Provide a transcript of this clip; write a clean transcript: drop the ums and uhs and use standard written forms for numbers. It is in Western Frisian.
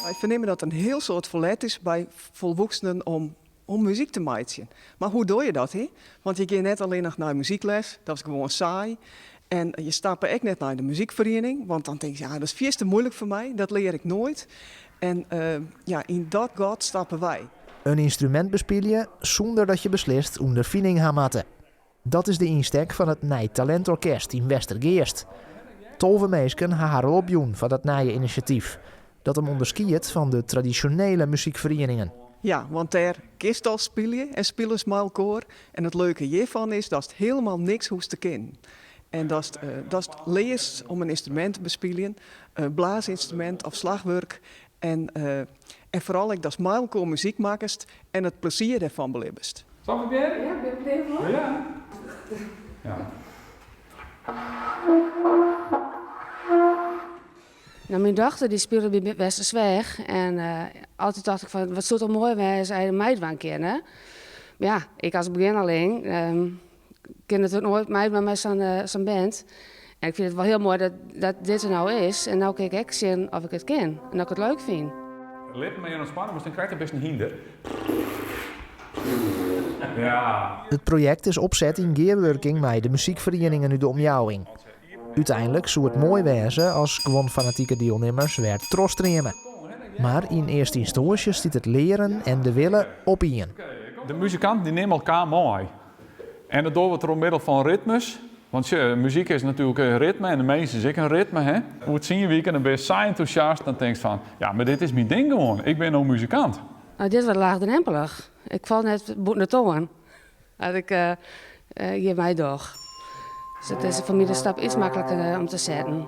Wy fernimme dat in hiel soad ferlet is by folwoeksenen om om muzyk te meitsjen. Mar hoe doar je dat, hè? Want je gean net allinnich nei muzykles, dat is gewoan saai. En je stappe ek net nei de muzykferiening, want dan tinke je, ja, dat is fierste muoilik foar my, dat lear ik noait. En ja, yn dat gat stappe wy. In ynstrumint bespylje sûnder dat je beslist ûnderfining ha moatte. Dat is de ynstek fan it Nij Talint Orkest yn Westergeast. 12 minsken ha har al opjûn foar dat nije inisjatyf, dat him ûnderskiedt fan de tradisjonele muzykferieningen. Ja, want dêr kinst al spylje en spilest mei elkoar. En it leuke hjirfan is datst hielendal niks hoechst te kinnen. En datst datst learst om in ynstrumint te bespyljen, in blaasynstrumint of slachwurk. En en foaral ek datst mei elkoar muzyk makkest en it plezier dêrfan belibbest. Zal ik proberen? Ja, ben je er even voor? Ja. Ja. Nou, myn dochter dy spile by Westersweach en altyd tocht ik fan wat soe it al moai wêze as je meidwaan kinne. Mar ja, ik as begjinneling kin natuerlik noait meidwaan mei sa'n sa'n band. En ik fyn it wol hiel moai dat dat dit der no is en no kin ik ek sjen oft ik it kin en oft ik it leuk fyn. Lippen even ontspannen, want dan krijgt het best in hynder. Ja. It projekt is opset yn gearwurking mei de muzykferieningen út de omjouwing. Uteinlik soe it moai wêze as guon fanatike dielnimmers wer trochstreame. Mar yn earste ynstânsje stiet it learen en de wille op ien. De muzikanten dy nimme elkoar mei. En dat dogge we troch middel fan ritmes. Want sjoch, muzyk is natuerlik in ritme en de mins is ek in ritme. Hè? Oer tsien wiken dan bist sa entûsjast, dan tinkst fan, ja, mar dit is myn ding gewoan. Ik bin no muzikant. Nou, dit wat laachdrompelich. Ik fal net bûten de toan as ik hjir meidoch. Dus it is foar my de stap iets makliker om te setten.